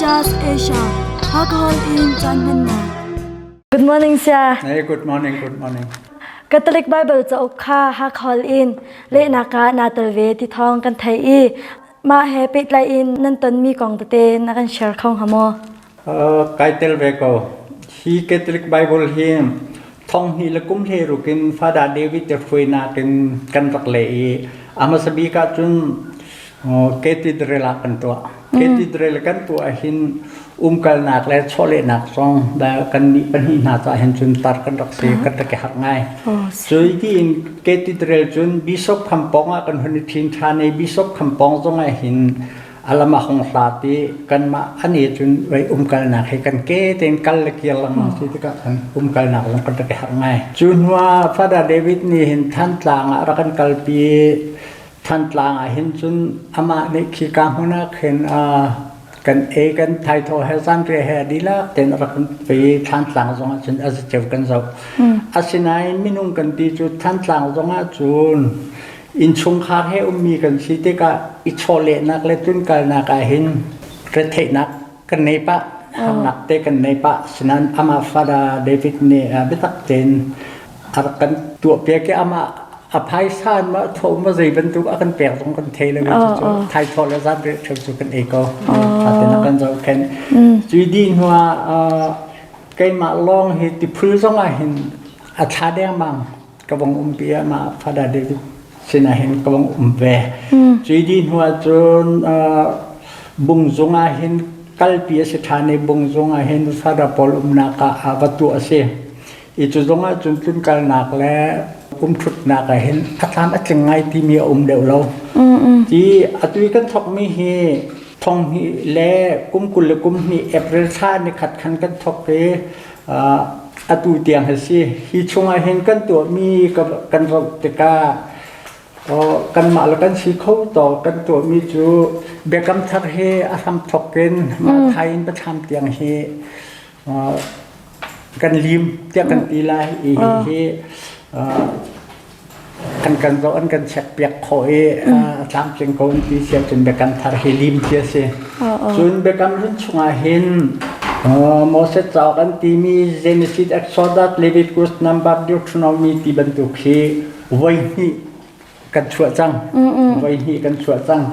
Caritas Asia, Hakha in caan hmannak. Good morning, sir. Hey, good morning, good morning. Catholic Bible cauk kha Hakha in lehnak ah naa tel ve ti thawng kan thei i mah he pehtlai in nan tonmi kong tete na kan share kho hnga maw? Kai tel ve ko. Hi Catholic Bible hi thong hnih le kum hle ruk in Father David te hruainak in kan rak leh i a hmasa bik ahcun cathedral ah kan tuah. Cathedral kan tuah hin umkalnak le chawlehnak zong kan nih pahnih hna caah hin cun tar kan rak si kan rak i harh ngai. Cui tiin cathedral cun Bishop Khampong ah kan hun i ṭhin ṭhan i Bishop Khampong zong ah hin alam a hung hlat i kanmah an i cun vei umkalnak hi kan ke tein kal le kir lengmang si tikah khan umkalnak zong kan rak i harh ngai. Cu hnuah Father David nih hin Thantlang ah rak kan kalpi. Thantlang ah hin cun amah nih khika hmun ah khin kan ei kan thaithaw he zanriah he dihlak tein rak kan pe i Thantlang zong ah cun a ceu kan zoh. Asinain minung kan ti cu Thantlang zong ah cun innchungkhar he ummi kan si tikah i chawlehnak le tlunkalnak ah hin retheihnak kan nei pah harnak te kan nei pah sinan amah Father David nih biatak tein a rak kan tuahpiak i amah a phaisa ma tho ma zei bantuk a kan pek zong kan thei lo cu thaithawh le zan riah ṭheu cu kan ei ko thatin a kan zohkhenh cui dih hnuah keimah lawng hi tiphul zong ah hin a thla dengmang ka vong umpi ah mah Father David sinah hin ka vong um ve. Cui di hnu ah cun bungzung ah hin kalpi a si ṭhan i bungzung ah hin Father pawl umnak ah a va tuah a si. I cu zong ah cun tlunkalnak le umṭhutnak ah hin a tlam a tling ngai timi a um deuh lo. Ti atu i kan thawkmi hi thong hnih le kum 22 April thla ni khat khan kan thawk i atu tiang hi si. Hi chungah hin kan tuahmi kan zoh tikah kanmah le kan si kho to kan tuahmi cu Biakam Thar hi a hramthawk in Matthai in Biathlam tiang hi kan lim tiah kan ti lai. Hi hi an kan zoh an kan check piak khawh i a tlamtling ko an ti si ahcun Biakam Thar hi lim ti a si. Cun Biakam Hlun chungah hin Moses cauk an timi Genesis, Exodus, Leviticus, Number, Deuteronomy ti bantuk hi voi hnih kan chuah cang. Voi hnih kan chuah cang.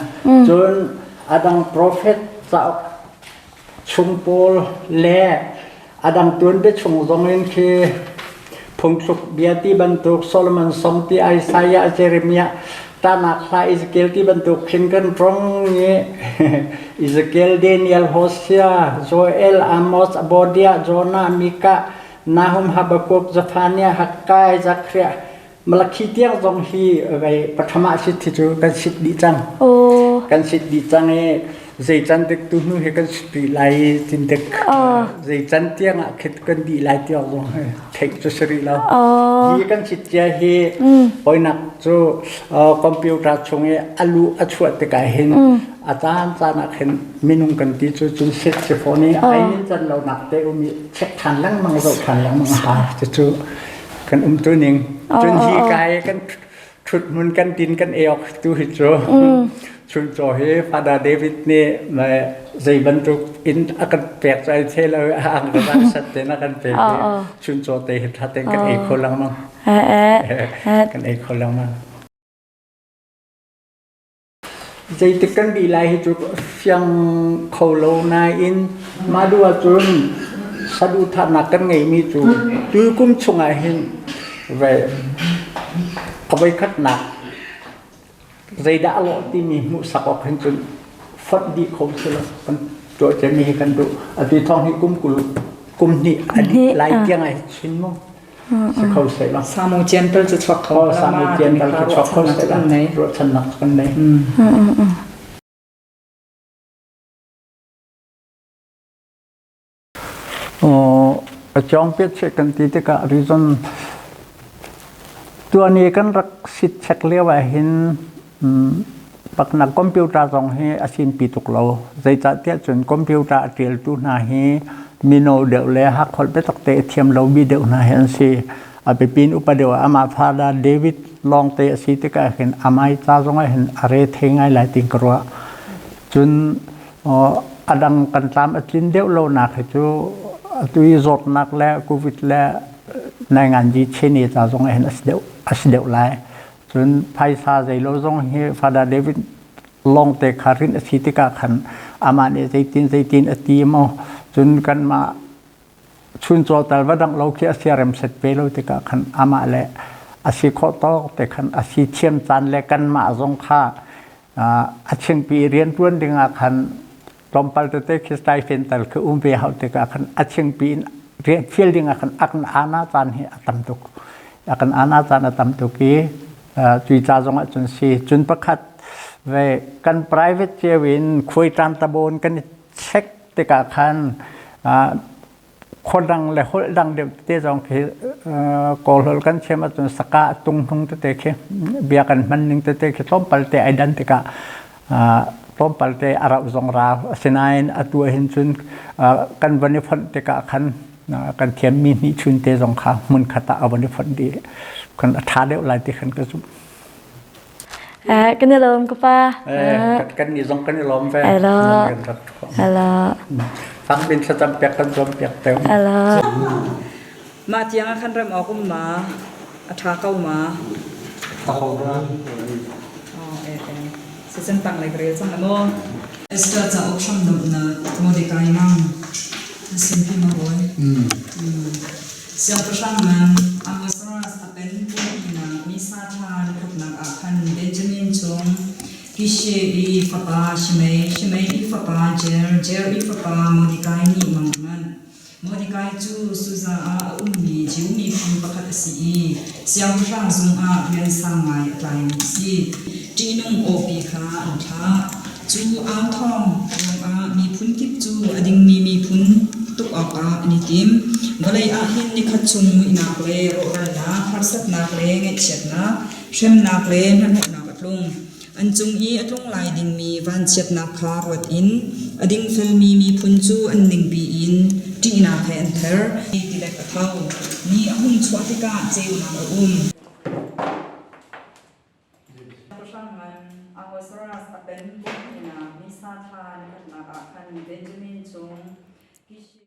Cun a dang prophet cauk chung pawl le a dang tuanbia chung zong in khi phungthluk bia ti bantuk Solomon song ti Isaiah Jeremiah tanak hla Ezekiel ti bantuk khin kan rong i Ezekiel Daniel Hosea Joel Amos Obadiah Jonah Micah Nahum Habakkuk Zephaniah Haggai Zechariah Malakhi tiang zong hi vei pathama sit hi cu kan sit dih cang. Kan sit dih cang i zei can dik tu hnu hi kan sit rih lai tin dik zei can tiang ah khit kan dih lai tiang zong hi theih cu si rih lo. Hi kan sit cia hi poinak cu computer chung i a luh a chuah tikah hin a caan caan ah khin minung kan ti cu cun sit si fawn i ai nin can lo nak te um i check than lengmang zoh than lengmang ha cu kan umtu ning cun hi kai kan thut hmun kan tin kan eok tu hi cu chuncaw hi Father David nih zei bantuk in a kan pek cu ai the lo a ang ka sat te na kan pek chuncaw te hi tha ten kan ei kho lengmang kan ei kho lengmang. Zeitik kan dih lai hi cu fiang kho lo nain mah duh ahcun saduhthahnak kan ngeihmi cu tuikum chungah hin ve a voikhatnak zeidah a lawh timi hmuhsak awk hin cun fonh dih kho si lo kan tuah ciami hi kan duh. Atu thawng hi kum 20 kum hnih a dih lai tiang ai chin mu. Si kho seh la. Samu cian tal cu chuak kho. Oh, samu cian tal cu chuak kho seh la. Ruahchannak kan nei. Oh, a chong piat che kan ti tikah reason tuani kan rak sit chek lio ah hin paknak computer zong hi a sin pi tuk lo zeicahtiah cun computer a ṭialtu hna hi mino deuh le hakholh biatak te a thiam lomi deuh hna hi an si. A biapin upa deuh ah amah father David lawng te a si tikah hin amai ca zong ah hin a re thei ngai lai tin ka ruah. Cun A dang kan tlam a tlin deuh lonak hi cu atu i zawtnak le COVID le nainganzi chene ca zong ah hin a si deuh lai. Cun phaisa zeilo zong hi Father David lawngte kha rinh a si tikah khan amah nih zeitin zeitin a ti maw cun kanmah chuncaw tal va dangh lo khi a siarem set ve lo tikah khan amah le a si khawh tawk te khan a si thiam caan le kanmah zong kha a chingpi rianṭuan dingah khan tlawmpal tete khi stipend tal khi um ve hau tikah khan a chingpi in rian fial dingah khan a kan ana caan hi a tam tuk a kan ana caan a tam tuk i cui ca zong ah cun si cun pakhat ve kan private cio in khuai tan tabon kan i check tikah khan khua dang le holh dang deuh tete zong khi Kawl holh kan thiam ahcun saka a tung hnung tete khi bia kan hman ning tete khi tlawmpal te ai dan tikah tlawmpal te a rauh zong rau. Asinain atu ahhin cun kan van i fonh tikah khan kan thiammi hnihchun te zong kha hmunkhat ah a van i fonh dih. Kan a ṭha deuh lai ti khan ka zumh. Kan i lawm ka pa. Kan nih zong kan i lawm ve. Hello. Hello. Fang bin thlacam piak kan zuam piak teu. Hello. Mah tiang ah khan rem awk um ma? A ṭha ko ma? Oh, eh, eh. Sicen tang lei ka rel cang la maw? Esther cauk hramdomhnak Mordecai mang na sim hi ma hawi? Siangpahrang ngan Ahasuerus a pen kum Nisa thla nikhatnak ah khan Benjamin chung Kishe i fapa Shimei, Shimei i fapa Jer, Jer i fapa Mordecai nih mang a manh. Mordecai cu Susa ah a ummi Jew miphun pakhat a si i siangpahrang zung ah rian sang ngai a tlaimi a si. Ṭihnung awpi kha an thlah. Cu au thawng ruangah miphun kip cu a dingmi miphun tuk awkah an i tim. Vawlei ah hin nikhat chung muihnak le rawhralnak, harsatnak le ngaihchiatnak, hremnak le hnahnawhnak a tlung. An cung i a tlung lai dingmi vanchiatnak kha ruat in a dingfelmi miphun cu an ningpi in ṭihnak he an ther. Tilek a tho. Ni a hung chuah tikah ceunak a um. Siangpahrang ngan Ahasuerus a pen kum hnihnak Nisa thla nikhatnak ah khan Benjamin chung Kishi.